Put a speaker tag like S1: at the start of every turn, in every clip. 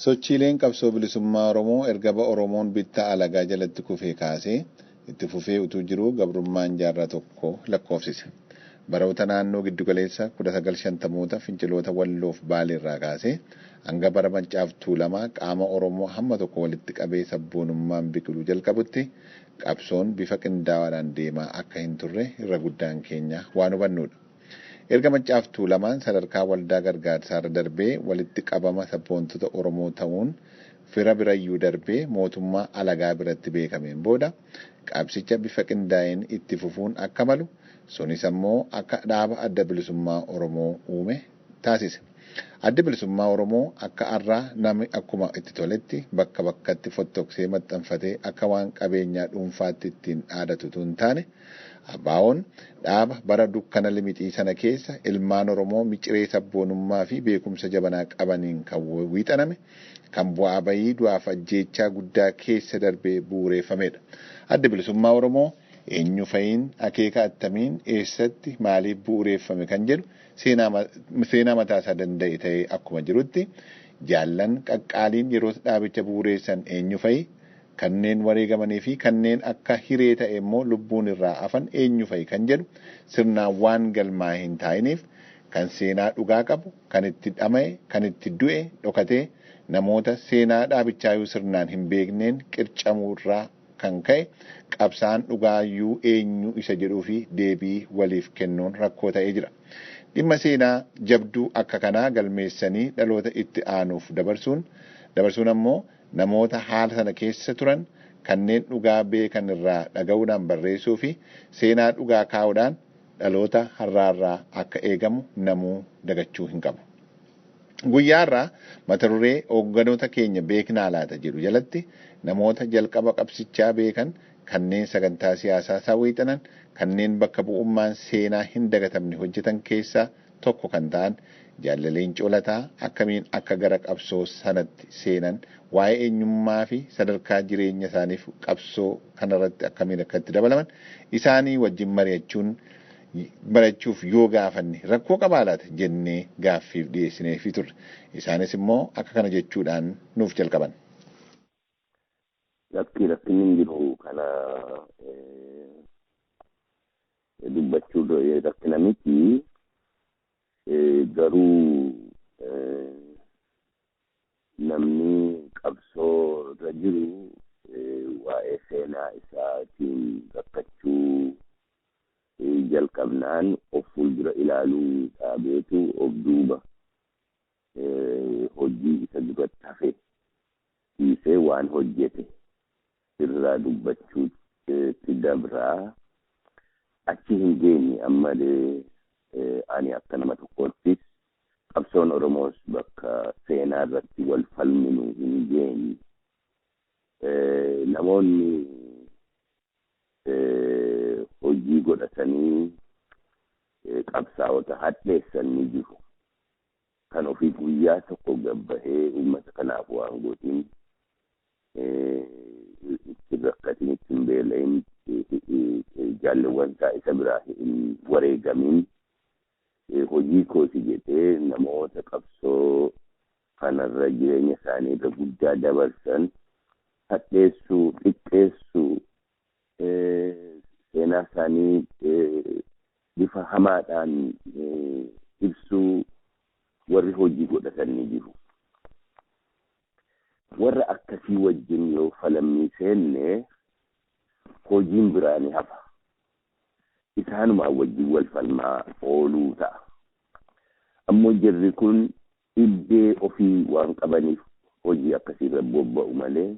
S1: Sochiileen qabsoo bilisummaa Oromoo erga Oromoon bittaa alagaa jalatti kufee kaasee itti fufee utuu jiruu gabrummaan jaarraa tokko lakkoofsise. Baroota naannoo giddugaleessa 1950moota finciloota Walloof Baaleerraa kaasee hanga bara Maccaaf Tuulamaa qaama Oromoo hamma tokko walitti qabee sabboonummaan biqiluu jalqabutti qabsoon bifa qindaawaadhaan deemaa akka hin turre irra guddaan keenya waan hubannudha. Erga Maccaaf Tuulamaan sadarkaa waldaa gargaarsaarra darbee walitti qabama sabboontota Oromoo ta'uun fira birayyuu darbee mootummaa alagaa biratti beekameen booda qabsicha bifa qindaa'een itti fufuun akka malu sunis ammoo akka dhaaba Adda Bilisummaa Oromoo uume taasise. Adda Bilisummaa Oromoo akka har'aa namni akkuma itti toletti bakka bakkatti fottoqsee maxxanfatee akka waan qabeenyaa dhuunfaatti ittiin dhaadatu utuu hin taane ABO'n dhaaba bara dukkana limixii sana keessa ilmaan Oromoo miciree sabboonummaa fi beekumsa jabanaa qabaniin kan wiixaname kan bu'aa bayii du'aaf ajjeechaa guddaa keessa darbee bu'uureeffamedha. Adda Bilisummaa Oromoo eenyu fa'iin akeeka attamiin eessatti maaliif bu'uureeffame kan jedhu seenaa mataasaa danda'e ta'ee akkuma jirutti jaallan qaqqaaliin yeroo dhaabicha bu'uureessan eenyu fa'i kanneen wareegamanii fi kanneen akka hiree ta'e immoo lubbuun irraa hafan eenyu fa'i kan jedhu sirnaan waan galmaa hin taa'iniif kan seenaa dhugaa qabu kan itti dhama'e kan itti du'e dhokatee namoota seenaa dhaabichaayyuu sirnaan hin beekneen qircamuu irraa kan ka'e qabsaan dhugaayyuu eenyu isa jedhuu fi deebii waliif kennuun rakkoo ta'ee jira. Dhimma seenaa jabduu akka kanaa galmeessanii dhaloota itti aanuuf dabarsuun ammoo namoota haala sana keessa turan kanneen dhugaa beekan irraa dhaga'uudhaan barreessuu fi seenaa dhugaa kaa'uudhaan dhaloota har'aarraa akka eegamu namuu dagachuu hin qabu. Guyyaarraa mata duree hoogganoota keenya beeknaa laata jedhu jalatti namoota jalqaba qabsichaa beekan kanneen sagantaa siyaasaa isaa wiixanan kanneen bakka bu'ummaan seenaa hin dagatamne hojjetan keessaa tokko kan ta'an Jaal Leencoo Lataa akkamiin akka gara qabsoo sanatti seenan waa'ee eenyummaa fi sadarkaa jireenya isaaniif qabsoo kanarratti akkamiin akka itti dabalaman isaanii wajjin mari'achuuf yoo gaafanne rakkoo qabaa laata jennee gaaffiif dhiyeessineefii turre. Isaanis immoo akka kana jechuudhaan nuuf jalqaban.
S2: Rakkinni hin jiru kana dubbachuu rakkina miti. Garuu namni qabsoo irra jiru waa'ee seenaa isaatiin rakkachuu jalqabnaan of fuuldura ilaaluu dhaabeetu of duuba hojii isa duratti hafe dhiisee waan hojjete irraa dubbachuutti dabraa achi hin geenye ammallee ani akka nama tokkoottis qabsoon Oromoos bakka seenaa irratti wal falminu hin geenye. Namoonni hojii godhatanii qabsaa'ota hadheessan ni jiru. Kan ofii guyyaa tokko gabbahee uummata kanaaf waan gootiin itti rakkatiin ittiin beela'in jaalleewwan isaa isa biraa hin wareegamin hojii kooti jedhee namoota qabsoo kanarra jireenya isaanii irra guddaa dabarsan hadheessuu, xiqqeessuu, seenaa isaanii bifa hamaadhaan ibsuu warri hojii godhatan ni jiru. Warra akkasii wajjin yoo falammii seenne hojiin biraa ni hafa. Isaanumaa wajjin wal falmaa ooluu ta'a. Ammoo jarri kun dhibbee ofii waan qabaniif hojii akkasiirra bobba'u malee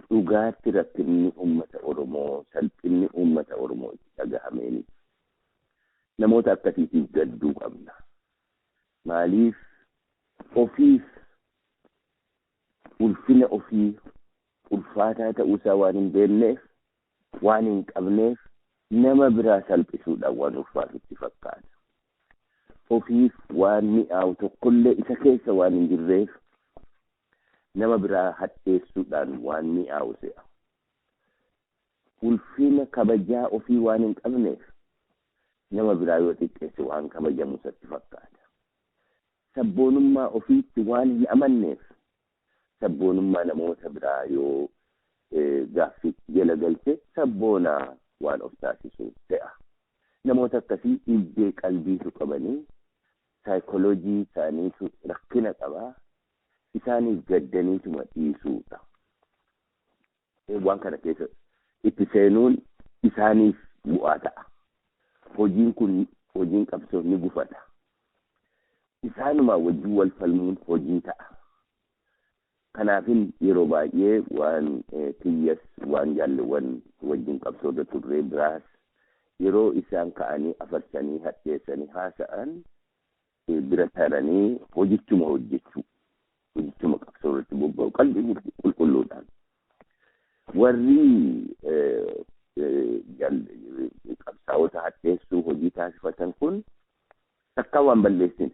S2: dhugaatti rakkinni uummata Oromoo, salphinni uummata Oromoo itti dhagahameeni. Namoota akkasiitiif gadduu qabna. Maaliif ofiif ulfina ofii ulfaataa ta'uusaa waan hin beekneef, waan hin qabneef nama biraa salphisuudhaan waan ulfaatutti fakkaata. Ofiif waan mi'aawu tokkollee isa keessa waan hin jirreef nama biraa hadheessuudhaan waan mi'aawu se'a. Ulfina kabajaa ofii waan hin qabneef nama biraa yoo xiqqeesse waan kabajamu isatti fakkaata. Sabboonummaa ofiitti waan hin amanneef Sabboonummaa namoota biraa yoo gaaffii jala galche sabboonaa waan of taasisu ta'a. Namoota akkasii dhiibbee qalbiitu qabanii saayikooloojii isaaniitu rakkina qabaa. Isaaniif gaddaniituma dhiisuudha. Waan kana keessa itti seenuun isaaniif bu'aa ta'a. Hojiin kun hojiin qabsoo ni gufata. Isaanuma wajjin wal falmuun hojii ta'a. Kanaafin yeroo baay'ee waan kiyyas waan jaalleewwan wajjin qabsoo irra turree biraas yeroo isaan ka'anii afarsanii hadheessanii haasa'an bira taranii hojichuma hojjechuu hojichuma qabsoo irratti bobba'u qalbii qulqulluudhaan. Warri qabsaa'ota hadheessuu hojii taasifatan kun takka waan balleessine.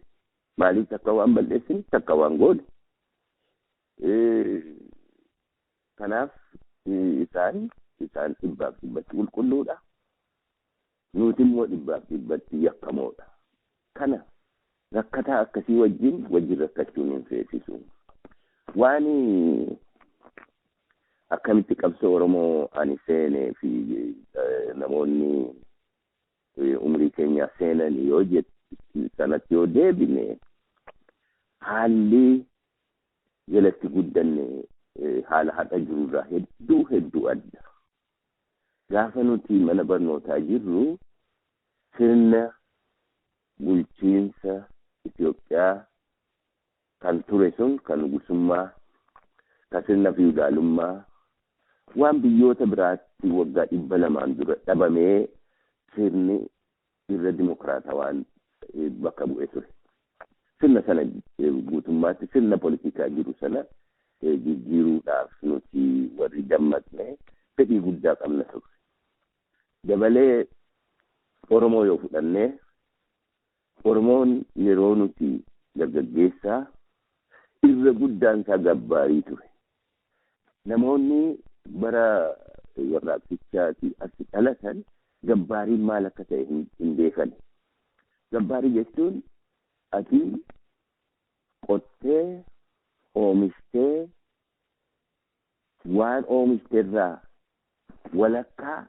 S2: Maaliif takka waan balleessine? Takka waan goone. Kanaaf isaan 100% qulqulluudha. Nuti immoo 100% yakkamoodha. Kana rakkataa akkasii wajjin rakkachuun hin feesisu. Waan akkamitti qabsoo Oromoo ani seenee fi namoonni umrii keenya seenan yoo jettu sanatti yoo deebine haalli jalatti guddanne haala har'a jirurraa hedduu hedduu adda. Gaafa nuti mana barnootaa jirru sirna bulchiinsa Itoophiyaa kan ture sun kan gusummaa, kan sirna fiwudaalummaa waan biyyoota biraatti waggaa 200 dura dhabamee sirni irra dimokiraatawaan bakka bu'ee ture. Sirna sana guutummaatti sirna politikaa jiru sana jijjiiruudhaaf nuti warri dammaqne fedhii guddaa qabna ture. Dabalee Oromoo yoo fudhannee Oromoon yeroo nuti dargaggeessaa irra guddaan isaa gabbaarii ture. Namoonni bara warraaqsichaati as dhalatan gabbaariin maal akka ta'e hin beekan. Gabbaarii jechuun ati qottee oomishtee waan oomishterraa walakkaa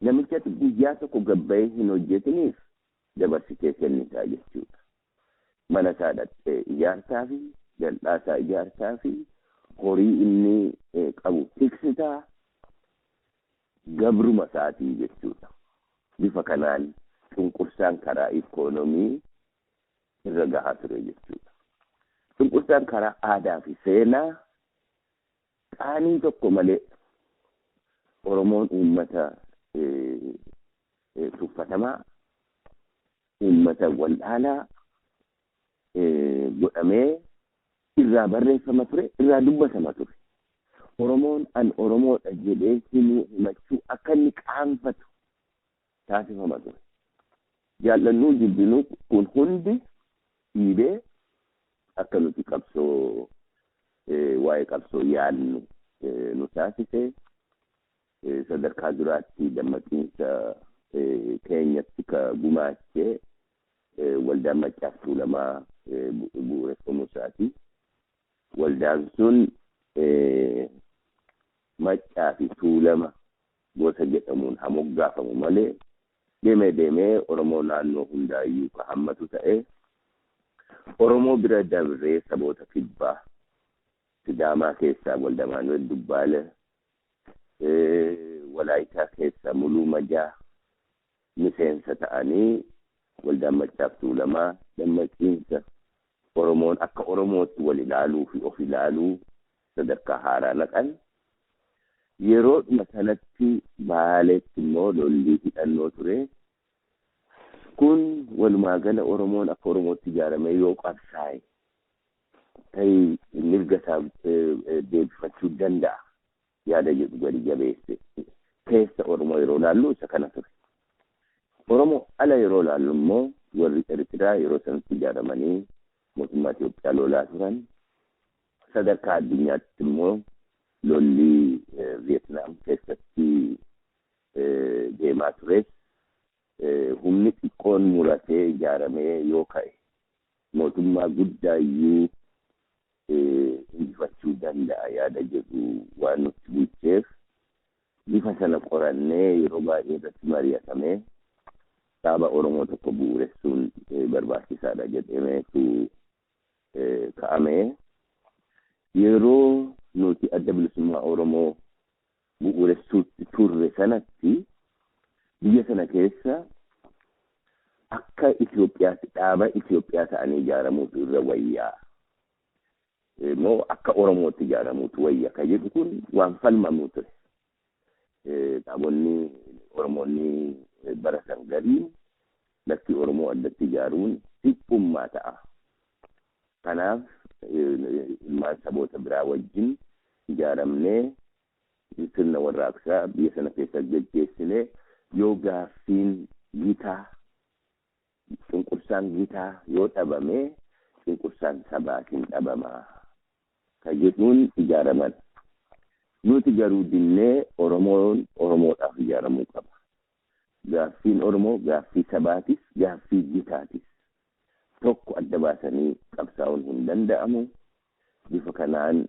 S2: namichatti guyyaa tokko gabbayee hin hojjetiniif dabarsitee kennitaa jechuudha. Mana isaa dhaqxee ijaartaa fi jal'aa isaa ijaartaa fi horii inni qabu tiksitaa gabruma isaatii jechuudha. Bifa kanaan cunqursaan karaa ikoonomii irra gahaa ture jechuudha. Cunqursaan karaa aadaa fi seenaa qaanii tokko malee Oromoon uummata tuffatamaa, uummata wal'aanaa godhamee irraa barreeffama ture, irraa dubbatama ture. Oromoon an Oromoodha jedhee himachuu akka inni qaanfatu taasifama ture. Jaallannuu jibbinuu kun hundi dhiibee akka nuti qabsoo waa'ee qabsoo yaadnu nu taasise. Sadarkaa duraatti dammaqiinsa keenyatti ka gumaachee waldaan Maccaaf Tuulamaa bu'uureffamuu isaati. Waldaan sun Maccaa fi Tuulama gosa jedhamuun hamoggaafamu malee deemee deemee Oromoo naannoo hundaayyuu ka hammatu ta'e Oromoo bira dabree saboota kibbaa Sidaamaa keessaa Walda Maanu'el Dubbaale, Walaayitaa keessaa Muluu Majaa miseensa ta'anii waldaan Maccaaf Tuulamaa dammaqiinsa Oromoon akka Oromootti wal ilaaluu fi of ilaaluu sadarkaa haaraa naqan. Yeroo dhuma sanatti Baaleetti immoo lolli hidhannoo ture. Kun walumaa gala Oromoon akka Oromootti ijaaramee yoo qabsaa'e ta'ii mirga isaa deebifachuu danda'a yaada jedhu gadi jabeesse. Keessa Oromoo yeroo laallu isa kana ture. Oromoo ala yeroo laallu immoo warri Eertiraa yeroo sanatti ijaaramanii mootummaa Itoophiyaa lolaa turan. Sadarkaa addunyaatti immoo lolli Vietnaam keessatti deemaa tures humni xiqqoon muratee ijaaramee yoo ka'e mootummaa guddaa iyyuu Injifachuu danda'a yaada jedhu waan nutti bulcheef bifa sana qorannee yeroo baay'ee irratti mari'atamee dhaaba Oromoo tokko bu'uuressuun barbaachisaadha jedhameetu ka'amee yeroo nuti Adda Bilisummaa Oromoo bu'uuressuutti turre sanatti biyya sana keessa akka Itoophiyaatti dhaaba Itoophiyaa ta'anii ijaaramuutu irra wayyaa moo akka Oromootti ijaaramuutu wayya ka jedhu kun waan falmamuu ture. Dhaabonni Oromoonni baratan gariin lafti Oromoo addatti ijaaruun dhiphummaa ta'a. Kanaaf ilmaan saboota biraa wajjin ijaaramnee sirna warraaqsaa biyya sana keessa geggeessinee yoo gaaffiin gitaa cunqursaan gitaa yoo dhabame cunqursaan sabaatiin dhabamaa ka jedhuun ijaaraman. Nuti garuu dinnee Oromoon Oromoodhaaf ijaaramuu qaba. Gaaffiin Oromoo gaaffii sabaatis gaaffii gitaatis. Tokko adda baasanii qabsaa'uun hin danda'amu. Bifa kanaan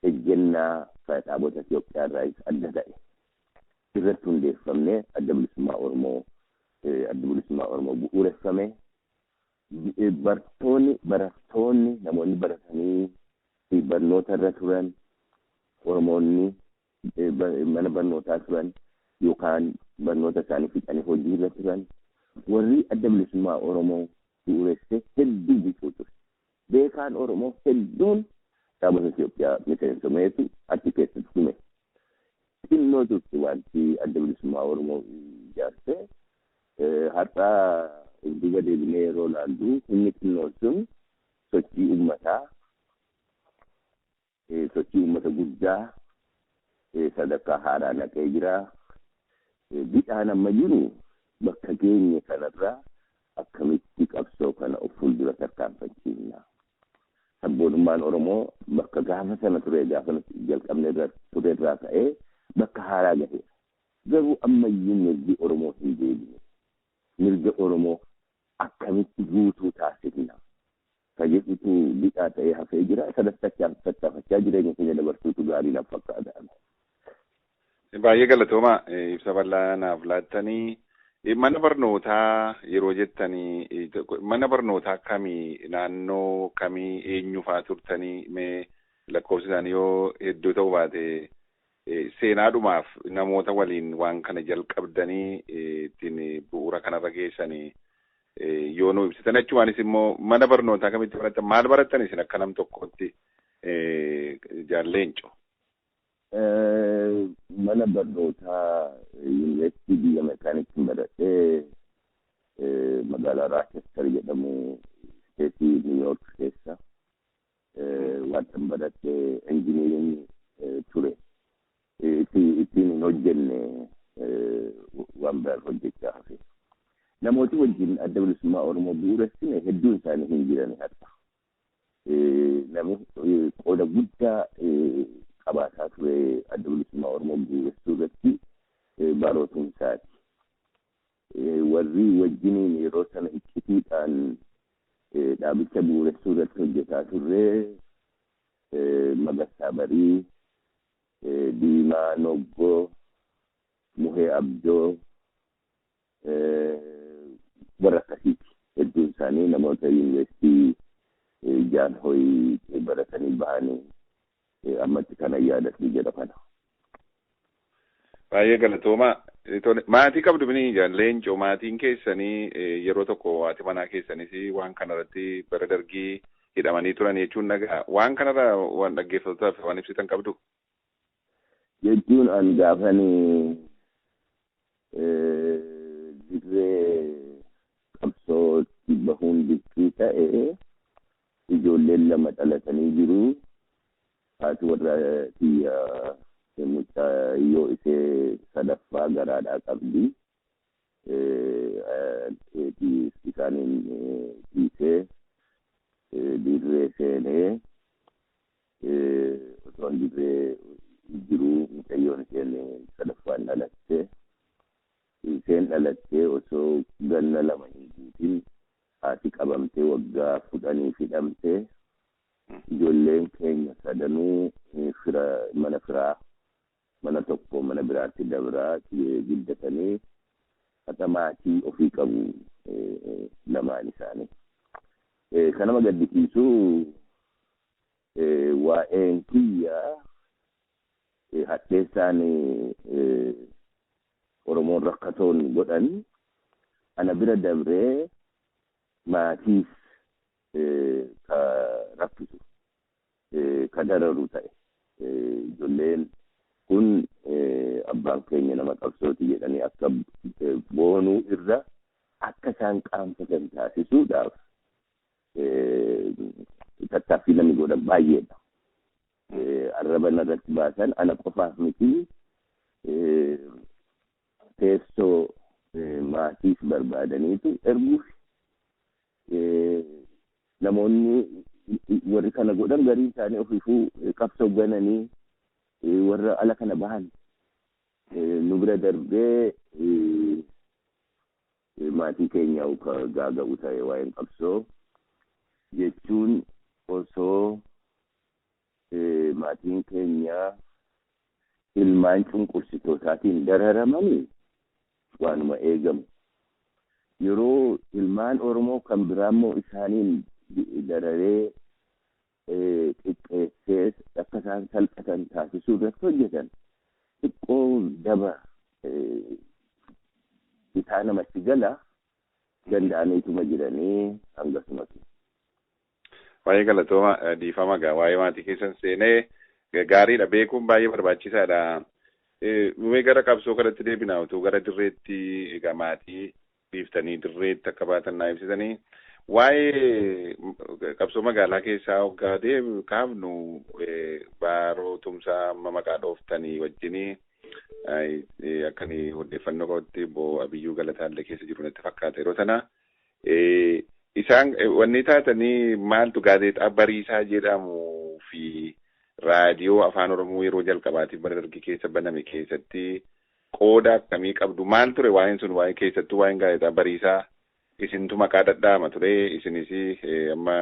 S2: ejjennaa dhaabota Itoophiyaa irraa adda ta'e irratti hundeeffamnee Adda Bilisummaa Oromoo Adda Bilisummaa Oromoo bu'uureffame. Bartoonni barattoonni namoonni baratanii fi barnoota irra turan Oromoonni mana barnootaa turan yookaan barnoota isaanii fixanii hojii irra turan warri Adda Bilisummaa Oromoo bu'uuresse hedduu bicuu ture. Beekaan Oromoo hedduun dhaabota Itoophiyaa miseensomeetu achi keessatti dhume. Xinnoo turte wanti Adda Bilisummaa Oromoo ijaarte har'aa duuba deebinee yeroo ilaallu humni xinnoon sun sochii uummataa sochii uummata guddaa sadarkaa haaraa naqee jira. Bidhaan amma jiru bakka geenye kanarraa akkamitti qabsoo kana of fuuldura tarkaanfachiifna. Sabboonummaan Oromoo bakka gaafa sana ture gaafa jalqabne irra ture irraa ka'ee bakka haaraa gahe. Garuu ammayyuu mirgi Oromoo hin deebine. Mirga Oromoo akkamitti guutuu taasifna. Ka jedhutu bidhaa ta'ee hafee jira. Sadarkaa jireenya keenya dabarsuutu gaarii naaf fakkaata.
S1: Baay'ee galatooma ibsa bal'aa naaf laattanii. Mana barnootaa yeroo jettanii mana barnootaa kamii naannoo kamii eenyu fa'aa turtanii mee lakkoofsi isaanii yoo hedduu ta'uu baate seenaadhumaaf namoota waliin waan kana jalqabdanii ittiin bu'uura kanarra geessanii yoo nu ibsitan achumaanis immoo mana barnootaa kamitti barattan maal barattan isin akka nam tokkootti jaalleenco.
S2: Mana barnootaa yuunivarsiitii biyya Ameerikaanitti baradhee magaalaa Raachester jedhamu isteetii Niw Yoork keessa wanta baradhee injiniiringii ture. Ittiin hin hojjenne waan biraan hojjechaa hafe. Namooti wajjin Adda Bilisummaa Oromoo bu'uuressine hedduun isaanii hin jiran har'a. Namni qooda guddaa qabaataa ture Adda Bilisummaa Oromoo bu'uuressuu irratti barootuun isaati. Warri wajjiniin yeroo sana iccitiidhaan dhaabicha bu'uuressuu irratti hojjetaa turre Magarsaa Barii, Diimaa Noggoo, Muhee Abdoo warra akkasiiti. Hedduun isaanii namoota yuunivarsiitii Jaanhooyi baratanii bahanii ammatti kana yaadatu jedha kana.
S1: Baay'ee galatooma. Maatii qabdu bini leencoo maatiin keessanii yeroo tokko haati manaa keessanis waan kanarratti bara dargii hidhamanii turan jechuun dhagaa. Waan kanarra waan dhaggeeffattootaaf waan ibsitan qabdu.
S2: Jechuun an gaafani dirree qabsootti bahuun dirqii ta'e ijoolleen lama dhalatanii jiru. Haati warra tiyya mucayyoo ishee sadaffaa garaadhaa qabdi. Isaaniin dhiisee dirree seenee osoo dirree jiruu mucayyoon isheen sadaffaan dhalatte. Isheen dhalattee osoo ganna 2 hin guutin haati qabamtee waggaa 10 hidhamtee. Ijoolleen keenya sadanuu fira mana firaa mana tokko mana biraatti dabraa guddatanii haqa maatii ofii qabu lamaan isaanii. Kan nama gaddisiisu, waa'een kiyya hadheessaan Oromoon rakkatoon godhan ana bira dabree maatiif ka rakkisu, ka dararu ta'e. Ijoolleen kun abbaan keenya nama qabsooti jedhanii akka boonuu irra akka isaan qaanfatan taasisuudhaaf tattaaffii namni godhan baay'eedha. Arraba narratti baasan ana qofaaf miti, teessoo maatiif barbaadaniitu erguuf. Namoonni warri kana godhan garii isaanii ofiifuu qabsoo gananii warra ala kana bahan, nu bira darbee maatii keenya ka gaaga'u ta'e. Waa'een qabsoo jechuun osoo maatiin keenya ilmaan cunqursitootaatiin dararamanii waanuma eegamu. Yeroo ilmaan Oromoo kan biraa immoo isaaniin dararee xiqqeessee akka isaan salphatan taasisuu irratti hojjetan, xiqqoo daba bitaa namatti gala danda'aniituma jiranii hangasumatu.
S1: Baay'ee galatooma. Dhiifama gaa, waa'ee maatii keessan seenee gaariidha, beekuun baay'ee barbaachisaadha. Mee gara qabsoo kanatti deebinaa. Utuu gara dirreetti, egaa maatii dhiiftanii dirreetti akka baatan naa ibsitanii, waa'ee qabsoo magaalaa keessaa hoggaa deemu kaafnu, Baaroo Tumsaa amma maqaa dhooftanii wajjinii akkanii odeeffannoo qabutti Obbo Abiyyuu Galataallee keessa jiru natti fakkaata yeroo sana. Isaan wanni taatanii maaltu gaazexaa Bariisaa jedhamuu fi raadiyoo Afaan Oromoo yeroo jalqabaatiif bara Dargii keessa baname keessatti qooda akkamii qabdu? Maal ture waa'een sun? Waa'ee keessattuu waa'een gaazexaa Bariisaa isintu maqaa dhadhaama ture, isinis amma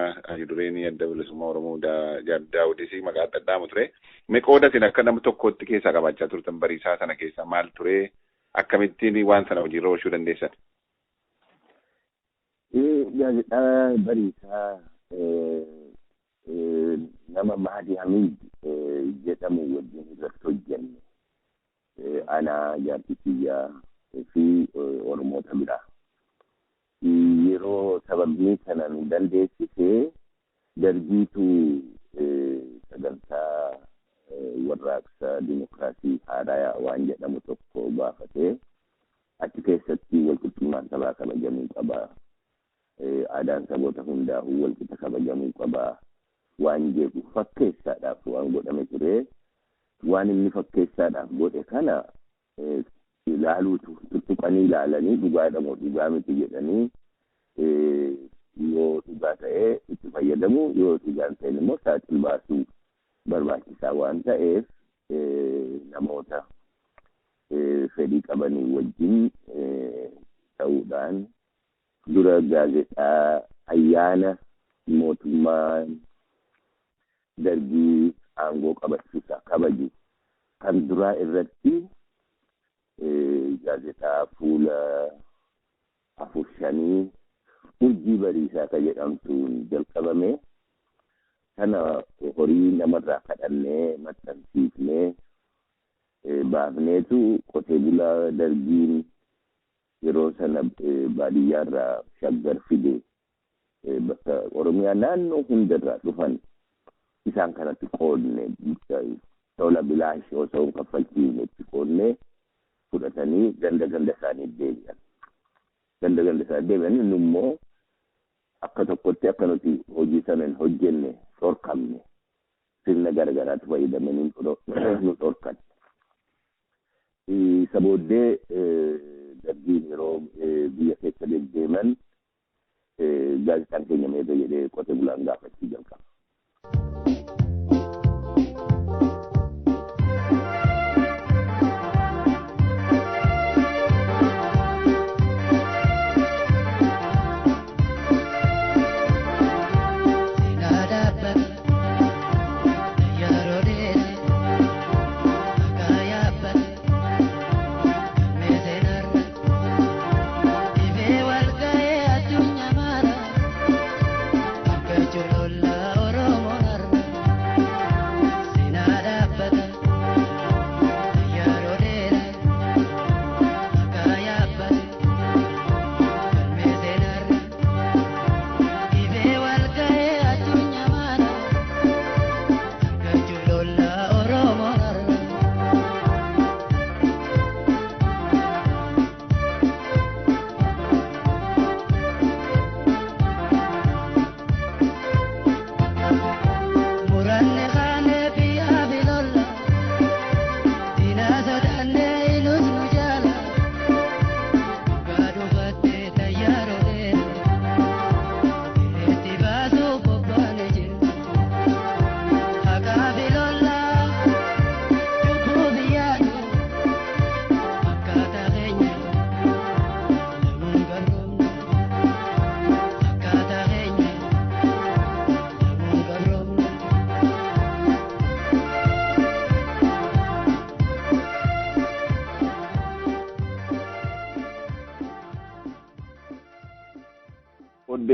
S1: dureen Adda Bilisummaa Oromoo Daawudis maqaa dhadhaama ture. Mee qooda isin akka nama tokkotti keessaa qabaachaa turtan Bariisaa sana keessa maal ture? Akkamittiin waan sana hojiirra oolchuu dandeessan?
S2: Gaazexaa Bariisaa nama Mahdi Hamid jedhamu wajjin irratti hojjenne. Ana, jaartii kiyyaa fi Oromoota biraa. Yeroo sababni sana nu dandeessise, Dargiitu sagantaa warraaqsa dimokiraasii haaraa waan jedhamu tokko baafatee, achi keessatti walqixxummaan sabaa kabajamuu qaba. Aadaan saboota hundaa'uu walqixa kabajamuu qaba. Waan jedhu fakkeessaadhaaf waan godhame ture. Waan inni fakkeessaadhaaf godhe kana ilaaluutu tuttuqanii ilaalanii dhugaadha moo dhugaa miti jedhanii, yoo dhugaa ta'ee itti fayyadamu, yoo dhugaa hin ta'in immoo saaxil baasuu barbaachisaa waan ta'eef, namoota fedhii qabanii wajjin ta'uudhaan dura gaazexaa ayyaana mootummaa Dargii aangoo qabachuusaa kabaju kan duraa irratti gaazexaa fuula afur shanii Urjii Bariisaa ka jedhamtuun jalqabame. Kana horii namarraa kadhannee maxxansiifnee baafneetu qotee bulaa Dargiin yeroo sana baadiyyaarraa Shaggar fide, bakka Oromiyaa naannoo hundarraa dhufan, isaan kanatti qoodne. Tola bilaash osoo hin kaffalchiifne itti qoodne, fudhatanii ganda ganda isaanii deebi'an. Ganda ganda isaanii deebi'an. Inni immoo akka tokkotti akka nuti hojii sana hin hojjenne dhorkamne. Sirna garagaraatti fayyadamanii nu dhorkan. Isa booddee Dargiin yeroo biyya keessa deddeeman gaazexaan keenya meeqa jedhee qote bulaan gaafachuu jalqaba.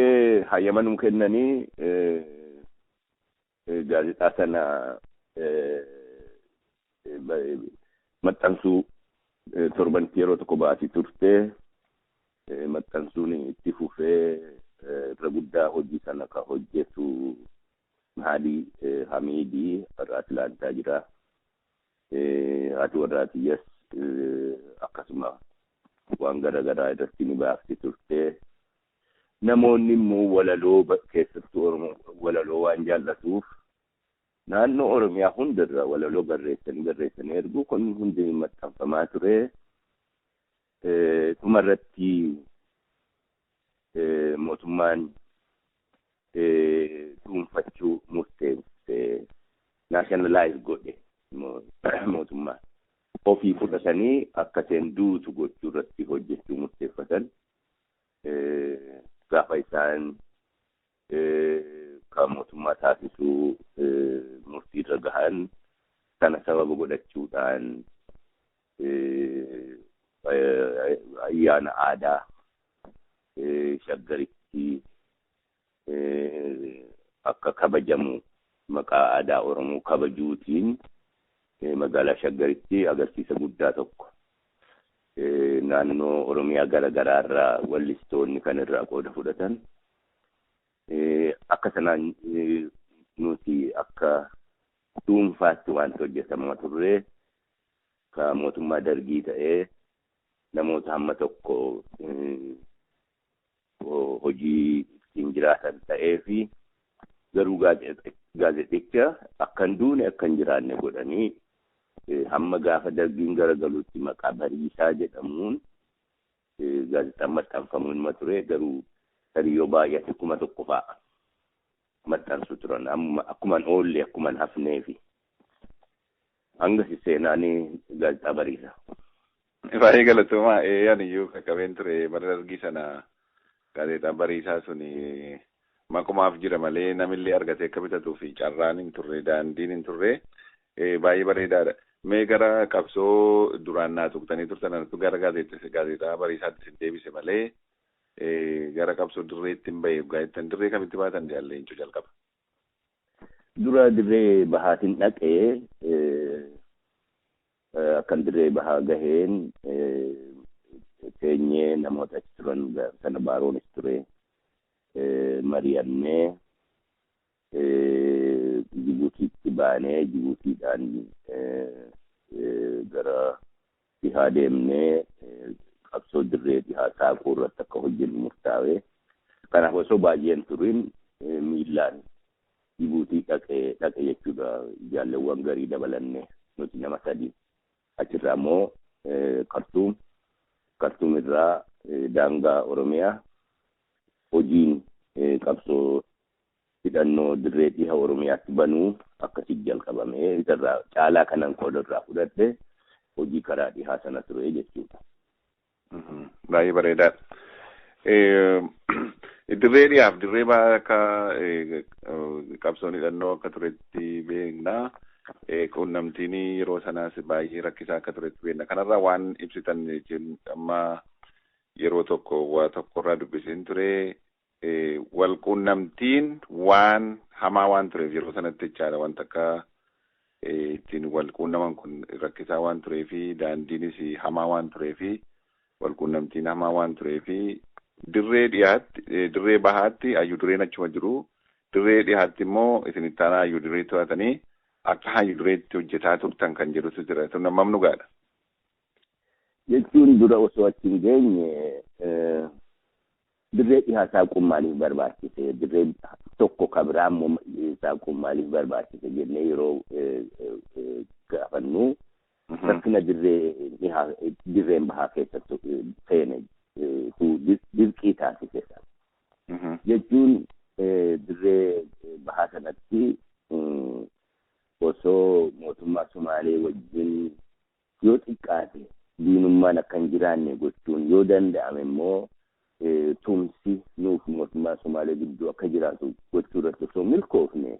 S2: Booddee hayyama nuu kennanii gaazexaa sana maxxansuu torbanitti yeroo tokko baasii turte maxxansuun itti fufee irra guddaa hojii sana ka hojjetu Mahadii Hamiidii warra Atilaantaa jira. Haati warraa Tiyyaas akkasuma waan garaagaraa irratti ni baafti turte. Namoonni immoo walaloo keessattuu Oromoo walaloo waan jaallatuuf naannoo Oromiyaa hundarra walaloo barreessanii barreessanii ergu kun hundi maxxanfamaa ture. Dhumarratti mootummaan dhuunfachuu murteesse, nationalize godhe mootummaan. Ofii fudhatanii akka isheen duutu gochuu irratti hojjechuu murteeffatan. Gaafa isaan kan mootummaa taasisuu murtiirra gahan sana sababa godhachuudhaan ayyaana aadaa Shaggaritti akka kabajamu maqaa aadaa Oromoo kabajuutiin magaalaa Shaggaritti agarsiisa guddaa tokko naannoo Oromiyaa gara garaarraa wallistoonni kan irraa qooda fudhatan akka sanaan nuti akka dhuunfaatti wanti hojjetamaa turre ka mootummaa Dargii ta'ee namoota hamma tokko hojii ittiin jiraatan ta'ee fi garuu gaazexicha akka hin duune akka hin jiraanne godhanii hamma gaafa Dargiin garagaluutti maqaa Bariisaa jedhamuun gaazexaan maxxanfamuun ma ture. Garuu tarii yoo baay'ate 1000 fa'a maxxansu turan akkuman oolle akkuman hafneefi hanga seenaan gaazexaa Bariisaa.
S1: Baay'ee galatoomaa. Ani iyyuu qaqqabeen ture bara Dargii sana. Gaazexaan Bariisaa suni maqumaaf jira malee namillee argatee akka bitatuu fi carraan hin turre, daandiin hin turre. Baay'ee bareedaadha. Mee gara qabsoo duraan naa tuqxanii turtan anatu gara gaazexaa Bariisaatti isin deebise malee gara qabsoo dirreetti hin bahe. Gaazexaan dirree kamitti baatan jaallee Leencoo jalqaba?
S2: Dura dirree bahaatiin dhaqee akkan dirree bahaa gaheen teenyee namoota achi turan sana baaroonis ture mari'annee Jibuutiitti baanee Jibuutiidhaan gara dhihaa deemnee qabsoo dirree dhihaa saaquu irratti akka hojjennu murtaa'e. Kanaaf osoo baay'een turin miillaan Jibuutii dhaqe jechuudha. Jaalleewwan garii dabalanne nuti nama sadi. Achirraa immoo Kartuum, Kartuum irraa daangaa Oromiyaa hojiin qabsoo hidhannoo dirree dhiha Oromiyaatti banuu akkasitti jalqabame. Isarraa caalaa kanan qooda irraa fudhadhe hojii karaa dhihaa sana ture jechuudha.
S1: Baay'ee bareedaadha. Dirree dhihaaf dirree bahaa akka qabsoon hidhannoo akka turetti beekna. Quunnamtiin yeroo sanaas baay'ee rakkisaa akka turetti beekna. Kanarraa waan ibsitan jechuun amma yeroo tokko waa tokkorraa dubbiseen ture. Wal quunnamtiin waan hamaa waan tureef yeroo sanatti jechaadha, wanta akka ittiin wal quunnaman kun rakkisaa waan turee fi daandiinis hamaa waan turee fi wal quunnamtiin hamaa waan turee fi dirree dhiyaatti dirree bahaatti hayyuu dureen achuma jiru, dirree dhiyaatti immoo isin itti aanaa hayyuu duree to'atanii akka hayyuu dureetti hojjetaa turtan kan jedhutu jira. Sun hammam dhugaadha?
S2: Jechuun dura osoo achi hin geenye dirree dhihaa saaquun maaliif barbaachise, dirree tokko ka biraa immoo saaquun maaliif barbaachise jennee yeroo gaafannu rakkina dirree dhihaa dirreen bahaa keessatti seene dirqii taasise. Jechuun dirree bahaa sanatti osoo mootummaa Sumaalee wajjin yoo xiqqaate diinummaan akka hin jiraanne gochuun yoo danda'ame immoo tumsi nuuf mootummaa Sumaalee gidduu akka jiraatu gochuu irratti osoo milkoofne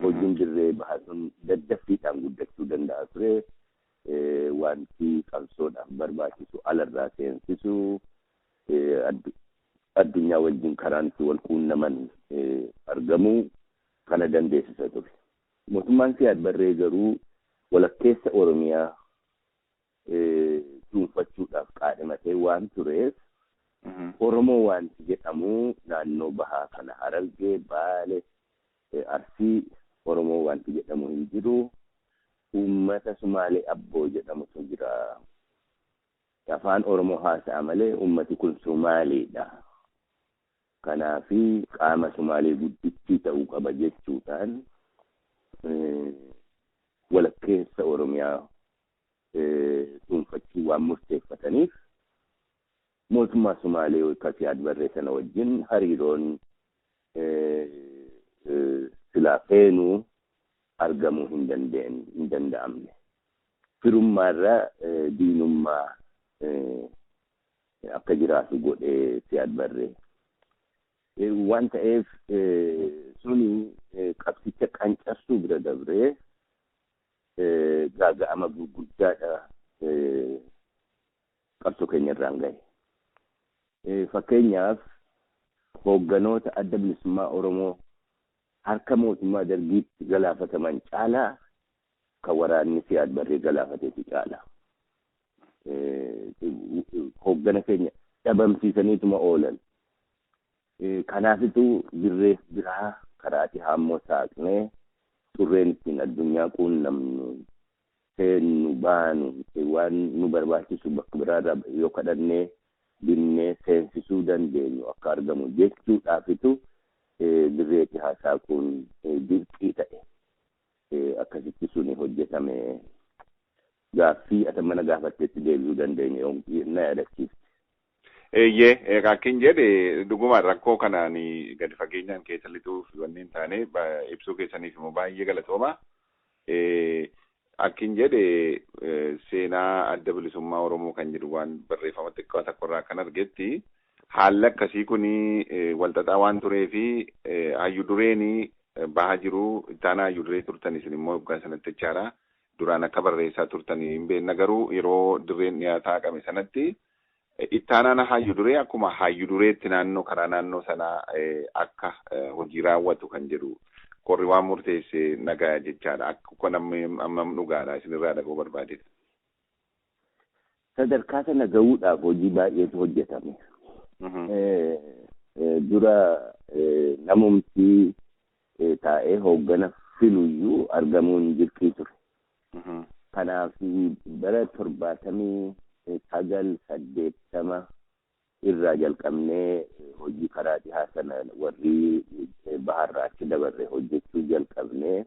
S2: hojiin dirree bahaa sun daddaffiidhaan guddachuu danda'a ture. Wanti qabsoodhaaf barbaachisu alarraa seensisu Addunyaa wajjin karaan itti wal quunnaman argamuu kana dandeessisa ture. Mootummaan Siyaad Barree garuu walakkeessa Oromiyaa dhuunfachuudhaaf qaadhimatee waan tureef, Oromoo wanti jedhamu naannoo bahaa kana, Harargee, Baale, Arsii, Oromoo wanti jedhamu hin jiru. Uummata Sumaalee Abboo jedhamutu jira. Afaan Oromoo haasa'a malee uummati kun Sumaaleedha. Kanaafi qaama Sumaalee guddittii ta'uu qaba jechuudhaan walakkeessa Oromiyaa dhuunfachuu waan murteeffataniif, mootummaa Sumaalee akka Siyaad Barree sana wajjin hariiroon silaa feenuu argamuu hin danda'amne. Firummaarra diinummaa akka jiraatu godhee Siyaad Barree. Waan ta'eef suni qabsicha qancarsuu bira dabree gaaga'ama gurguddaadha qabsoo keenya irraan gahe. Fakkeenyaaf, hoogganoota Adda Bilisummaa Oromoo harka mootummaa Dargiitti galaafataman caalaa kan waraanni Siyaad Barree galaafateetu caala. Hooggana keenya dhabamsiisaniituma oolan. Kanaafitu dirree biraa karaa dhihaa immoo saaqnee, xurreen ittiin addunyaa quunnamnu, seennu, baanu, waan nu barbaachisu bakka biraarraa yoo kadhannee binnee seensisuu dandeenyu akka argamu jechuudhaafitu dirree dhihaa saaquun dirqii ta'e. Akkasitti suni hojjetame. Gaaffii ati mana gaafatteetti deebi'uu dandeenya, na yaadachiifte.
S1: Eeyyee, akkin jedhe dhuguma rakkoo kanaan gadi fageenyaan keessa lixuuf wanni hin taane, ibsuu keessaniif immoo baay'ee galatooma. Akkin jedhe, seenaa Adda Bilisummaa Oromoo kan jedhu waan barreeffama xiqqoo tokkorraa kan argetti, haalli akkasii kun walxaxaa waan turee fi hayyu dureen bahaa jiru, ittaanaa hayyu duree turtan isin immoo waggaa sanatti jechaadha. Duraan akka barreessaa turtan hin beekna, garuu yeroo dirreen dhiyaataa haqame sanatti ittaanaan hayyu duree akkuma hayyu dureetti naannoo karaa naannoo sanaa akka hojii raawwatu kan jedhu korri waan murteesse nagaa jechaadha. Akka kun ammam dhugaadha, isinirraa dhaga'uu barbaadedha.
S2: Sadarkaa sana gahuudhaaf hojii baay'eetu hojjetame. Dura namumti taa'ee hooggana filuyyuu argamuun dirqii ture. Kanaaf bara 79, 80 irraa jalqabnee hojii karaa dhihaa sana warri baharraa achi dabarre hojjechuu jalqabnee,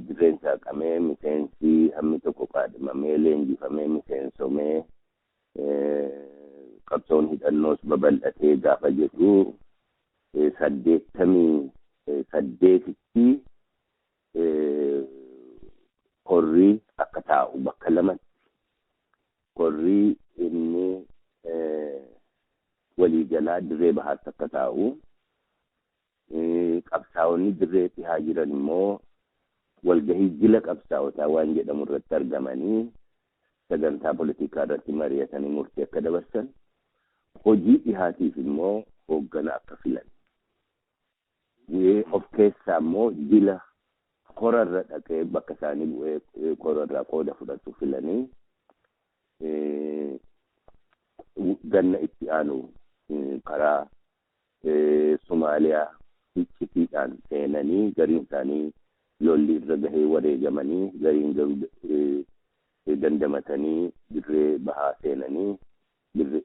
S2: dirreen saaqamee, miseensi hammi tokko qaadhimamee, leenjifamee, miseensomee, qabsoon hidhannoos babal'atee gaafa jedhu, 88tti korri akka taa'u bakka lamatti, korri inni waliigalaa dirree bahaatti akka taa'u, qabsaa'onni dirree dhihaa jiran immoo walgahii jila qabsaa'otaa waan jedhamu irratti argamanii sagantaa politikaa irratti mari'atanii murtii akka dabarsan, hojii dhihaatiif immoo hooggana akka filan. Of keessaa immoo jila korarra dhaqee bakka isaanii bu'ee korarraa qooda fudhatu filanii, ganna itti aanu karaa Somaaliyaa iccitiidhaan seenanii, gariin isaanii lolli irra gahee wareegamanii, gariin garuu dandamatanii dirree bahaa seenanii,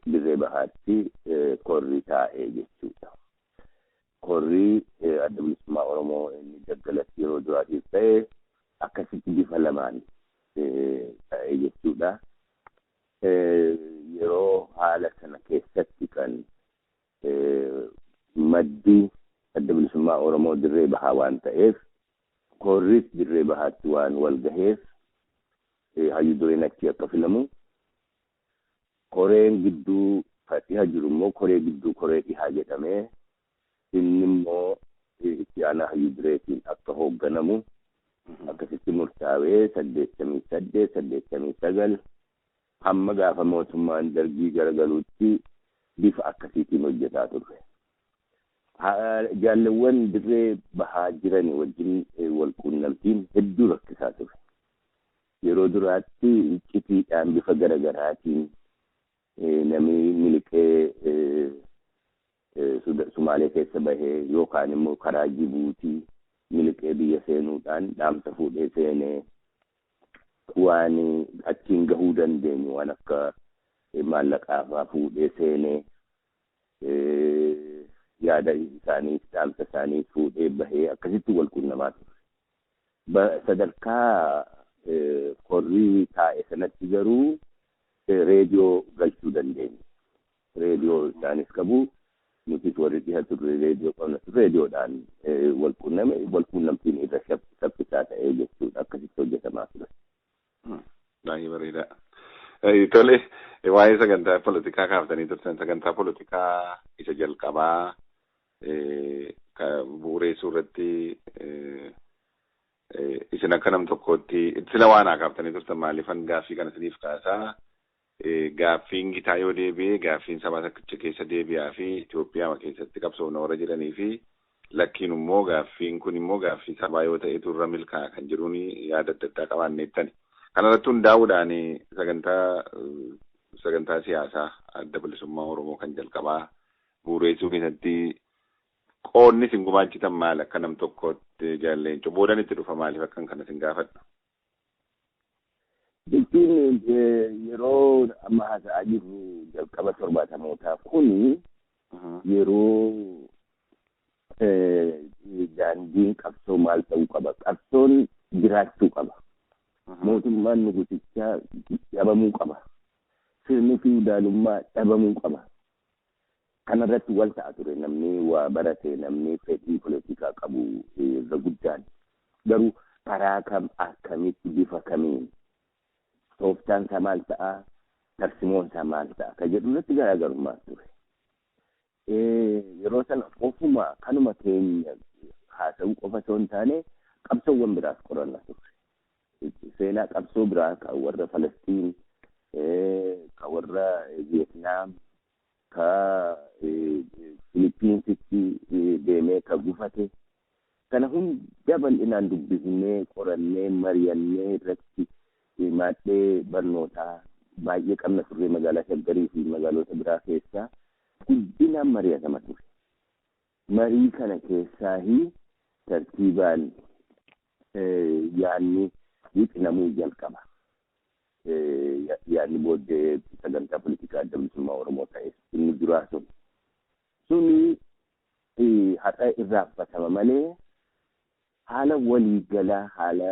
S2: dirree bahaatti korri taa'ee jechuudha. Korri Adda Bilisummaa Oromoo inni daggalatti yeroo duraatiif ta'e akkasitti bifa lamaan ta'e jechuudha. Yeroo haala sana keessatti kan maddi Adda Bilisummaa Oromoo dirree bahaa waan ta'eef, korris dirree bahaatti waan wal gaheef, hayyu dureen achi akka filamu, koreen gidduu dhiha jiru immoo koree gidduu, koree dhihaa jedhamee, inni immoo itti aanaa hayyu dureetiin akka hoogganamu akkasitti murtaawee 88, 89. Hamma gaafa mootummaan Dargii garagaluutti bifa akkasiitiin hojjetaa turre. Jaalawwan dirree bahaa jiran wajjin wal quunnamtiin hedduu rakkisaa ture. Yeroo duraatti iccitiidhaan bifa garagaraatiin namni miliqee Sumaalee keessa bahee yookaan immoo karaa Jibuutii miliqee biyya seenuudhaan dhaamsa fuudhee seenee waan achiin gahuu dandeenyu waan akka maallaqaa fa'aa fuudhee seenee yaada isaanii dhaamsa isaanii fuudhee bahee akkasitti wal quunnamaa ture. Sadarkaa korrii taa'e sanatti garuu reediyoo galchuu dandeenye. Reediyoo isaanis qabu, nutis warri dhiha turre reediyoo qabna turre, reediyoodhaan wal quunname, wal quunnamtiin irra saffisaa ta'ee jechuudha, akkasitti hojjetamaa ture.
S1: Baay'ee bareedaa. Tole, waa'ee sagantaa poolitikaa kaaftanii turtan, sagantaa poolitikaa isa jalqabaa bu'uureessuu irratti isin akka nam tokkootti sila waan haa kaaftanii turtan, maaliifan gaaffii kana isiniif kaasaa? Gaaffiin gitaa yoo deebi'e gaaffiin sabaa tokkicha keessa deebi'aa fi Itoophiyaa keessatti qabsoofna warra jedhanii fi lakkiin immoo gaaffiin kun immoo gaaffii sabaa yoo ta'etu irra milkaa'a kan jedhuun yaada adda addaa qabaanneettani. Kanarratti hundaa'uudhaan sagantaa siyaasaa Adda Bilisummaa Oromoo kan jalqabaa bu'uureessuu keessatti qoodni isin gumaachitan maal akka nam tokkootti, Jaal Leencoo? Boodan itti dhufa, maaliif akkan kana isin gaafadhu?
S2: Jechuun yeroo amma haasa'aa jirru jalqaba 70mootaa kuni yeroo daandiin qabsoo maal ta'uu qaba? Qabsoon jiraachuu qaba. Mootummaan nugutichaa dhabamuu qaba. Sirni fiwudaalummaa dhabamuu qaba. Kanarratti wal ta'a ture namni waa barate, namni fedhii poolitikaa qabu irra guddaan. Garuu karaa kam, akkamitti, bifa kamiin, tooftaan isaa maal ta'a, tarsimoon isaa maal ta'a ka jedhu irratti garaagarummaa ture. Yeroo sana ofuma kanuma keenya haasa'uu qofa osoo hin taane qabsoowwan biraas qoranna turre. Seenaa qabsoo biraa kan warra Falastiin, kan warra Vietnaam, ka Filipiinsitti deemee ka gufate kana hunda bal'inaan dubbifnee, qorannee, mari'annee irratti maadhee barnootaa baay'ee qabna turre. Magaalaa Shaggarii fi magaalota biraa keessaa guddinaan mari'atama ture. Marii kana keessaahi tartiibaan yaadni wixinamuu jalqaba. Yaadni booddee sagantaa poolitikaa Adda Bilisummaa Oromoo ta'e inni duraa sun. Suni har'a irraanfatama malee haala waliigalaa, haala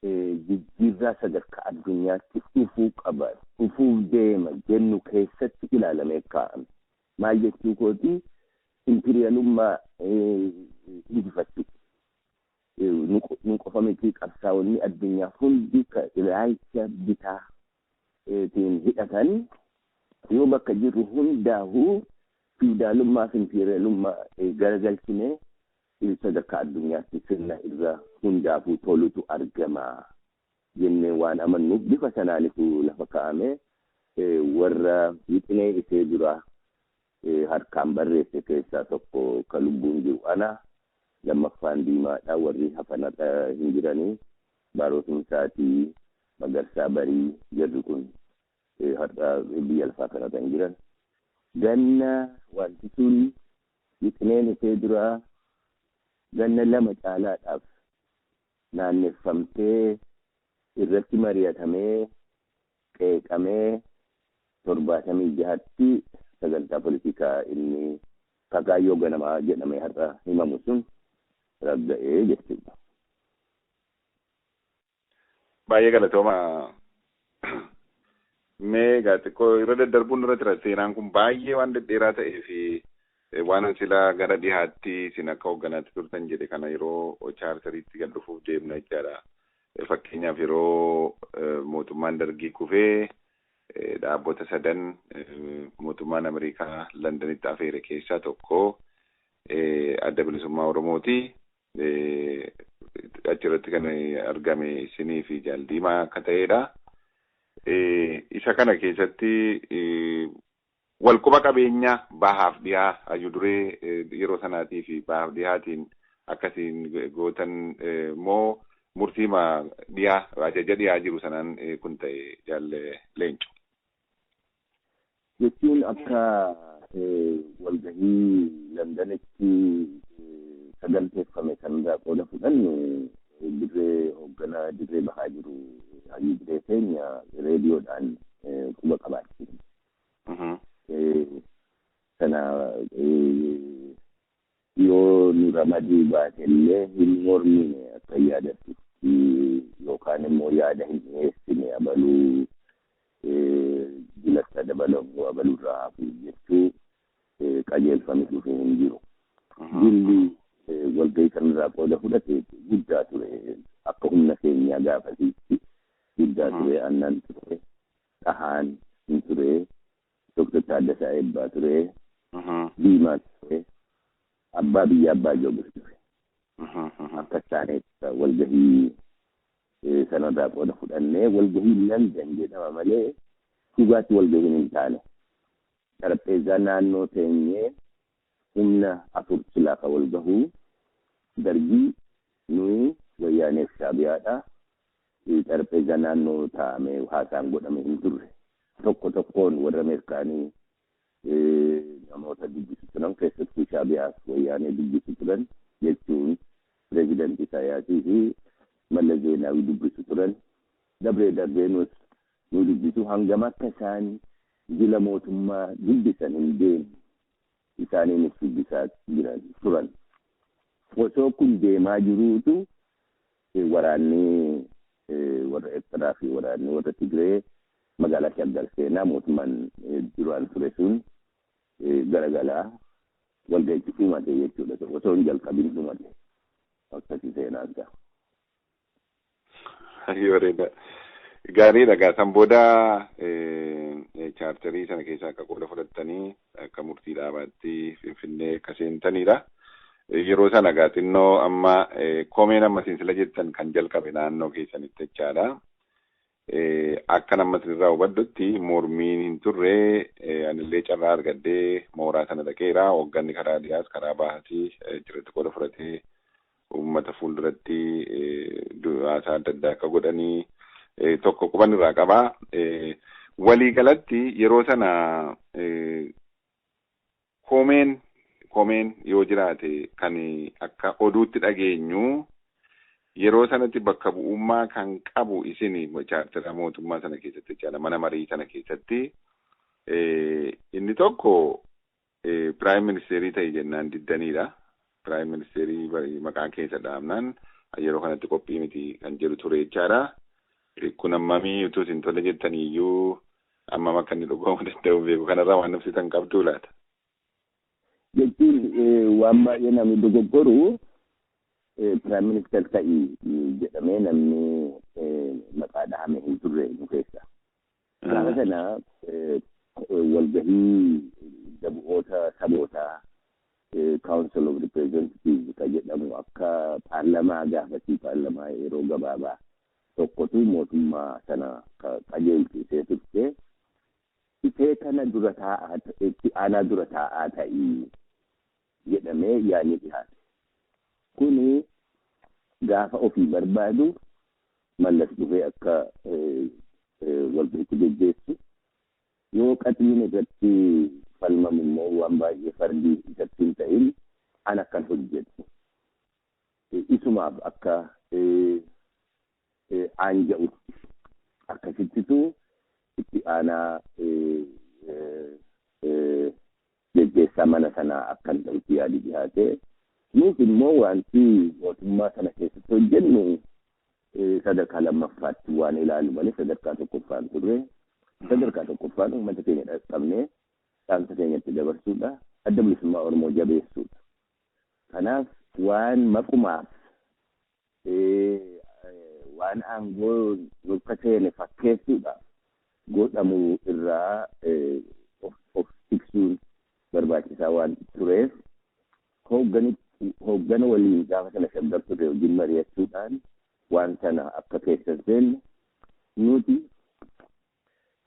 S2: jijjiirraa sadarkaa addunyaatti dhufuu qaba, dhufuuf deema jennu keessatti ilaalamee kaa'ame. Maal jechuu kooti? Impiriyaalummaa injifachuu. Nu qofa miti, qabsaa'onni addunyaa hundi ilaalcha bitaa hidhatan yoo bakka jirru hundaa'uu fiwudaalummaa fi impiriyaalummaa garagalchine sadarkaa addunyaatti sirna irra hundaafuu tolutu argama jennee waan amannuuf bifa sanaanitu lafa kaa'ame. Warra wixinee isee dura harkaan barreesse keessaa tokko ka lubbuun jiru ana, lammaffaan Diimaadha, warri hafan har'a hin jiranii, Baaroo Tumsaatii, Magarsaa Barii, jarri kun har'a biyya lafaa kana kan jiran. Ganna wanti sun wixineen isee duraa ganna 2 caalaadhaaf naanneffamtee, irratti mari'atamee, qeeqamee, 76tti sagantaa poolitikaa inni kakaayyoo ganamaa jedhamee har'a himamu sun ragga'ee jechuudha.
S1: Baay'ee galatooma. Mee egaa xiqqoo irra daddarbuun irra jira, seenaan kun baay'ee waan dhedheeraa ta'ee fi waan silaa gara dhihaatti isin akka hoogganaatti turtan jedhe kana yeroo chaartariitti gad dhufuuf deemna jechaadha. Fakkeenyaaf yeroo mootummaan Dargii kufee dhaabbota sadan mootummaan Ameerikaa Londanitti afeere keessaa tokko Adda Bilisummaa Oromooti. Achirratti kan argame isinii fi Jaal Diimaa akka ta'edha. Isa kana keessatti walquba qabeenya bahaaf dhiyaa hayyuu duree yeroo sanaatii fi bahaaf dhiyaatiin akkasiin gootan moo murtiima dhiyaa ajaja dhiyaa jiru sanaan kun ta'e jaalle Leenco?
S2: Jechuun akka walgahii Londanitti saganteeffame sanarraa qooda fudhannu dirree hoogganaa dirree bahaa jiru hayyuu duree keenya reediyoodhaan quba qabaachisa. Sana yoo nu ramaduu baate illee hin mormine akka yaadattutti yookaan immoo yaada hin dhiyeessine abaluu jilatti dabalamu abaluurraa hafu jechuu qajeelfame dhufee hin jiru. Jilli walgahii kanarraa qooda fudhate guddaa ture, akka humna keenyaa gaafasiitti guddaa ture. Annan ture, Dhahaan hin ture, Dr. Taaddasaa Eebbaa ture, Diimaa ture, Abbaa Biyya Abbaa Joobir ture. Akka isaanis walgahii sanarraa qooda fudhannee walgahii London jedhama malee dhugaatti walgahiin hin taane. Xarapheezaa naannoo teenyee humna afur silaa kan wal gahuu Dargii, nuyi, Wayyaaneef Shaabiyaadha. Xarapheezaa naannoo taa'amee haasaan godhame hin turre. Tokko tokkoon warra Ameerikaanii namoota dubbisu turan, keessattuu Shaabiyaaf Wayyaanee dubbisu turan, jechuun pireezidantii Isaayaasii fi Mallas Zeenaawii dubbisu turan. Dabree darbee nus nu dubbisu. Hangam akka isaan jila mootummaa dubbisan hin beeknu. Isaaniinis dubbisaa jiran turan. Osoo kun deemaa jiruutu waraanni warra Eertiraa fi waraanni warra Tigree magaalaa Shaggar seenaa, mootummaan duraan ture sun garagalaa walga'ichi dhumate jechuudha. Osoo hin jalqabin dhumate. Akkasii seenaan isaa.
S1: Bareeda. Gaariidha. San booda chaartarii sana keessaa akka qooda fudhattanii akka murtii dhaabaatti Finfinnee akka seentanidha. Yeroo sana egaa xinnoo amma komeen amma sinsila jettan kan jalqabe naannoo keessanitti jechaadha. Akka nama sirraa hubadhutti mormiin hin turre. Anillee carraa argadhee mooraa sana dhaqeera. Hoogganni karaa dhiyaas karaa bahatii jiratti qooda fudhatee uummata fuulduratti haasaa adda addaa akka godhanii tokko quban irraa qabaa. Waliigalatti yeroo sana komeen yoo jiraate kan akka oduutti dhageenyu yeroo sanatti bakka bu'ummaa kan qabu isin chaartara mootummaa sana keessatti jechaadha, mana marii sana keessatti inni tokko prime ministerii ta'e jennaan diddaniidha. Prime ministerii maqaan keessa dhaabnaan yeroo kanatti qophii miti kan jedhu ture jechaadha. Kun ammamii utuu isin tole jettaniiyyuu ammam akka inni dhugoomuu danda'u beeku, kanarraa waan ibsitan qabduu laata?
S2: Jechuun waan baay'ee namni dogoggoru, prime minister ta'ii jedhamee namni maqaa dhahame hin turre nu keessa. Gaafa sana walgahii dabu'oota sabootaa, Council of Representatives ka jedhamu, akka paarlamaa gaafasii, paarlamaa yeroo gabaabaa tokkotu mootummaa sana qajeelchisee turte. Isee kana dura taa'aa, itti aanaa dura taa'aa ta'ii jedhamee yaadni dhiyaate. Kuni gaafa ofii barbaadu Mallas dhufee akka walgahiitti geggeessu, yoo qaxiin irratti falmamu immoo waan baay'ee fardii isatti hin ta'in an akkan hojjedhu isumaaf akka aanja'utti akkasittitu itti aanaa geggeessaa mana sanaa akkan ta'utti yaadi dhiyaate. Nuuf immoo wanti mootummaa sana keessatti hojjennu sadarkaa lammaffaatti waan ilaalu malee sadarkaa tokkoffaan turre. Sadarkaa tokkoffaan uummata keenya dhaqqabnee dhaamsa keenyatti dabarsuudha. Adda Bilisummaa Oromoo jabeessuudha. Kanaaf waan maqumaaf waan aangoo nurka seene fakkeessuudhaaf godhamu irraa of tiksuun barbaachisaa waan tureef hooggana waliin gaafa sana Shaggar ture wajjin mari'achuudhaan waan sana akka keessa seenne nuti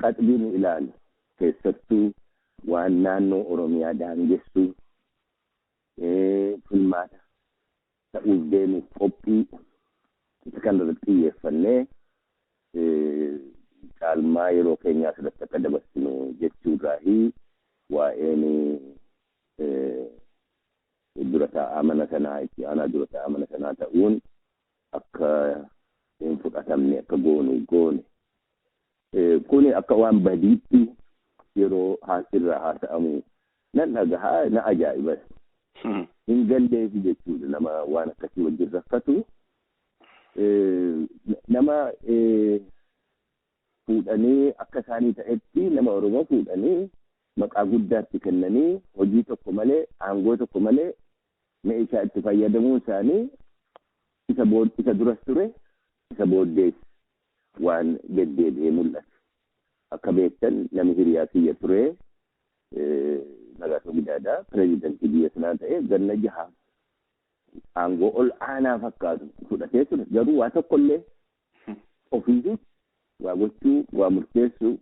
S2: Qaxbii nu ilaalu keessattuu waan naannoo Oromiyaa daangessuu, filmaata ta'uuf deemuuf qophii isa kanarratti xiyyeeffannee caalmaa yeroo keenyaa asirratti akka dabarsinu jechuurraahi waa'een dura taa'aa mana sanaa, itti aanaa dura taa'aa mana sanaa ta'uun akka hin fudhatamne akka goonu goone. Kuni akka waan badiitti yeroo irraa haasa'amu nan dhagahaa, na ajaa'ibas. Hin galleefi jechuudha nama waan akkasii wajjin rakkatu. Nama fuudhanii akka isaanii ta'etti, nama Oromoo fuudhanii maqaa guddaatti kennanii, hojii tokko malee, aangoo tokko malee meeshaa itti fayyadamuun isaanii isa duras ture, isa booddees waan deddeebi'ee mul'atu. Akka beektan, namni hiriyaa kiyya ture, Nagaasoo Gidaadaa, pireezidantii biyya sanaa ta'e ganna 6 aangoo ol aanaa fakkaatu fudhatee ture. Garuu waa tokkollee ofiifis waa gochuu, waa murteessuu,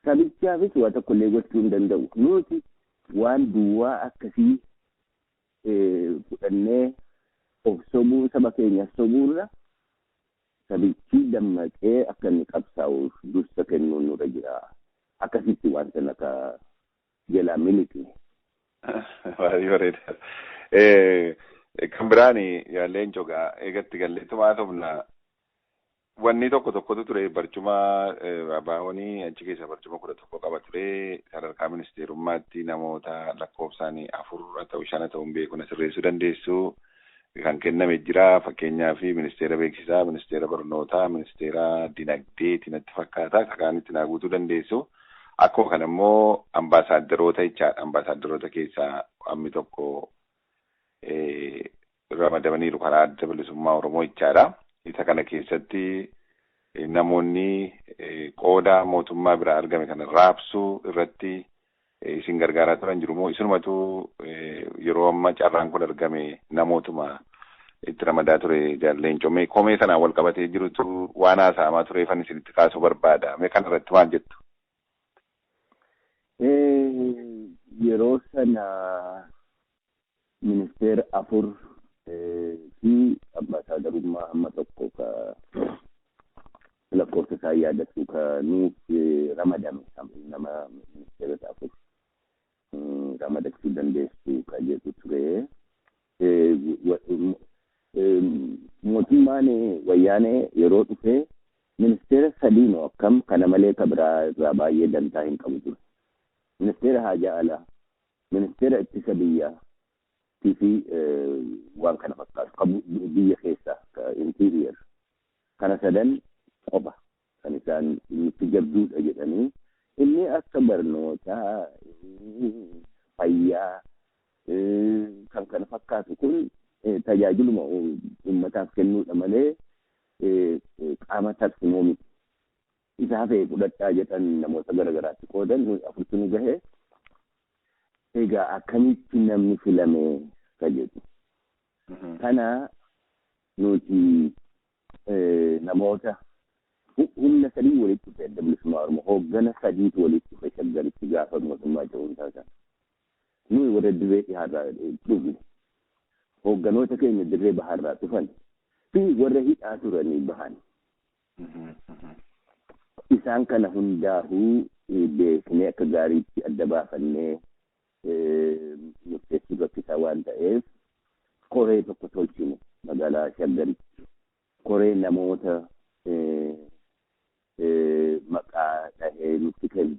S2: sabichaafis waa tokkollee gochuu hin danda'u. Nuti waan duwwaa akkasii fudhannee of sobuu, saba keenya sobuurra, sabichi dammaqee akka inni qabsaa'uuf dursa kennuun nurra jira. Akkasitti waan sana akka jalaa miliqne.
S1: Baay'ee bareeda. Kan biraan Leencoo gaa eegatti galleettumaa haasofna. Wanni tokko tokkotu ture, barcuma ABO'n achi keessa barcuma 11 qaba ture. Sadarkaa ministeerummaatti namoota lakkoofsaan afur haa ta'u, shan haa ta'u, hin beeku, na sirreessuu dandeessu, kan kenname jira. Fakkeenyaaf ministeera beeksisaa, ministeera barnootaa, ministeera dinagdeeti natti fakkaata, kaanitti naa guutuu dandeessu. Akkuma kana immoo ambaasaaddaroota jechaadha. Ambaasaaddaroota keessaa hammi tokko ramadamaniiru karaa Adda Bilisummaa Oromoo jechaadha. Isa kana keessatti namoonni qooda mootummaa biraa argame kana raabsuu irratti isin gargaaraa turan jiru moo isinumatu yeroo amma carraan kun argame namootuma itti ramadaa ture, Leencoo? Mee komee sanaan wal qabatee jirutu waan haasa'amaa tureefan isinitti kaasuu barbaada. Mee kana irratti maal jettu?
S2: Yeroo sana ministeera afur fi ambaasaaddarummaa hamma tokko ka lakkoofsa isaa yaadatu ka nuuf ramadame, nama ministeerota afur ramadachuu dandeessu ka jedhu ture. Mootummaan Wayyaanee yeroo dhufe ministeera sadii moo akkam kana malee ka biraa irraa baay'ee dantaa hin qabu ture. Ministeera haajaa alaa, ministeera ittisa biyyaa fi waan kana fakkaatu qabu biyya keessaa ka interior, kana sadan qofa kan isaan nutti jabduudha jedhanii. Inni akka barnootaa, fayyaa, kan kana fakkaatu kun tajaajiluma uummataaf kennuudha malee qaama tarsimoo miti. Isa hafee fudhadhaa jedhan, namoota garagaraatti qoodan, nuyi afurtu nu gahe. Egaa akkamitti namni filame ka jedhu. Kana nuti namoota humna sadii walitti dhufe, Adda Bilisummaa Oromoo hooggana sadiitu walitti dhufe Shaggaritti gaafa mootummaa ce'umsaa sana. Nuyi warra dirree dhihaarraa dhufne, hoogganoota keenya dirree bahaarraa dhufan fi warra hidhaa turanii bahan. Isaan kana hundaafuu beeknee akka gaariitti adda baafannee murteessuu rakkisaa waan ta'eef, koree tokko tolchine magaalaa Shaggaritti. Koree namoota maqaa dhahee nutti kennu.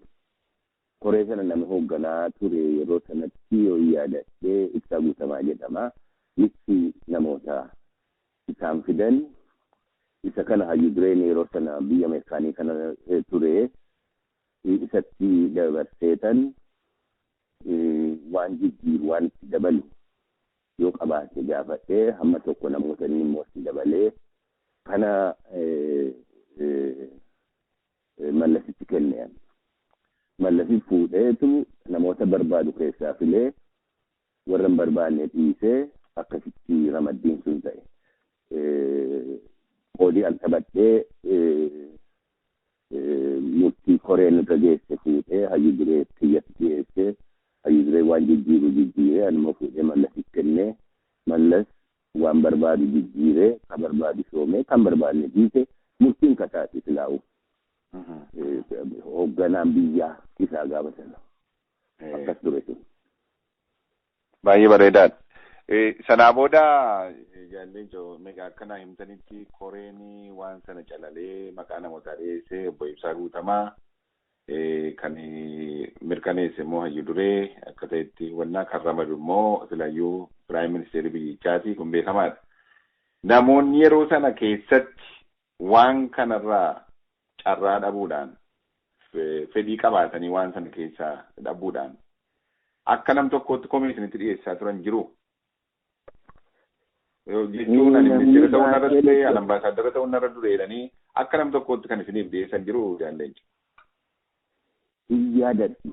S2: Koree sana nama hoogganaa ture yeroo sanatti yoo yaadadhee Ibsaa Guutamaa jedhama. Listii namoota isaan fidan isa kana hayyuu dureen yeroo sana biyya Ameerikaanii kana ture isatti dabarseetan, waan jijjiiru, waan itti dabalu yoo qabaate gaafadhee, hamma tokko namoota inni immoo itti dabalee kana Mallasitti kenne. Mallasi fuudheetu namoota barbaadu keessaa filee, warra hin barbaanne dhiisee, akkasitti ramaddiin sun ta'e. Qoodii an taphadhee Murtii koreen irra geesse fuudhee hayyu duree kiyyatti dhiyeessee hayyu duree waan jijjiiru jijjiiree anuma fuudhee Mallasitti kennee Mallas waan barbaadu jijjiiree kan barbaadu shoomee kan barbaadne dhiise murtiin kasaati silaa'u. Hoogganaan biyyaa isaa gaafa sana. Akkas ture sun.
S1: Baay'ee bareedaadha. Sanaa booda jaalleen meeqa akkanaa himtanitti koreen waan sana calalee maqaa namootaa dhiyeessee obbo Ibsaa Guutamaa kan mirkaneesse immoo hayyu duree akka ta'etti wannaa kan ramadu immoo silayyuu piraayim ministeerri biyyichaati kun beekamaadha. Namoonni yeroo sana keessatti waan kanarraa carraa dhabuudhaan fedhii qabaatanii waan sana keessaa dhabuudhaan akka nam tokkootti komii isinitti dhiyeessaa turan jiru. Jechuun ani ministeera ta'uu narra ture, ani ambaasaaddara ta'uu narra ture jedhanii akka nam tokkootti kan isiniif dhiyeessan jiru jaalleencha.
S2: Hin yaadadhu.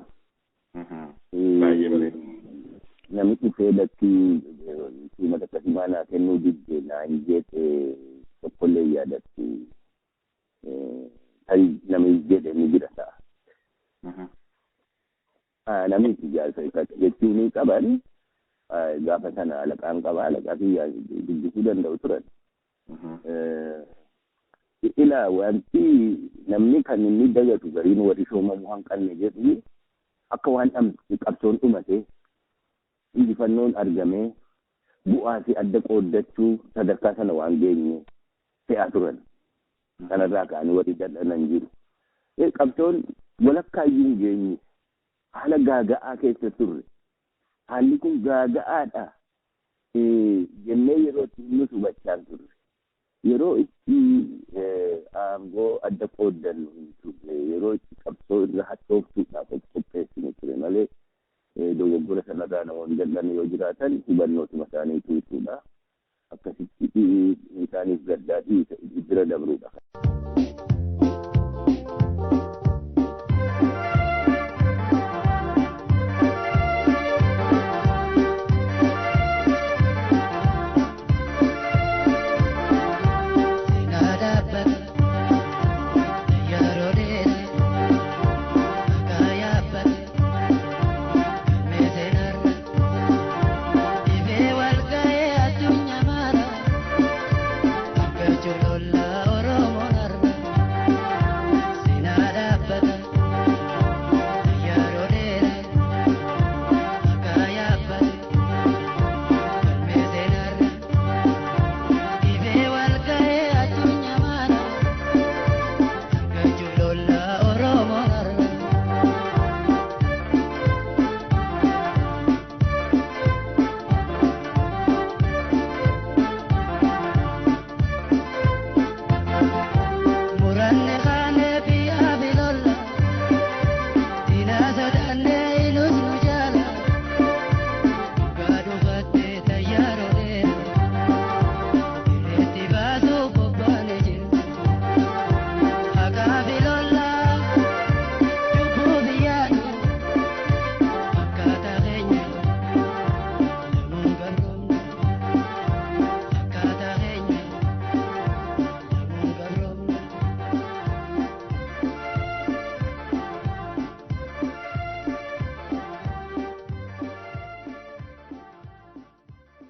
S1: Baay'ee bareeda.
S2: Namni dhufee lakkii siimata akkasii naa kennuu didde naan jedhe tokkollee hin yaadadhu. Tarii namni jedhe ni jira ta'a. Namni ijaarsa jechuun ni qaban gaafa sana alaqaan qaba alaqaa kiyyaa dubbisuu danda'u turan. Ilaa wanti namni kan inni dagatu gariin warri shoomamuu hanqanne jedhu akka waan qabsoon dhumate injifannoon argamee bu'aa fi adda qooddachuu sadarkaa sana waan geenye fe'aa turan. Kanarraa ka'anii warri dadhanan jiru. Qabsoon walakkaa iyyuu hin geenye haala gaaga'aa keessa turre. Haalli kun gaaga'aadha jennee yeroo itti nus hubachaa turre. Yeroo itti aangoo adda qooddannu hin turre, yeroo itti qabsoo irra hadhooftuudhaaf of qopheessinu ture malee dogoggora sanarraa namoonni jal'an yoo jiraatan hubannootuma isaanii tuutuudha. Akkasitti isaaniif gaddaa bira dabruudha.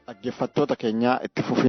S3: Dhaggeeffattoota keenyaa itti fufi.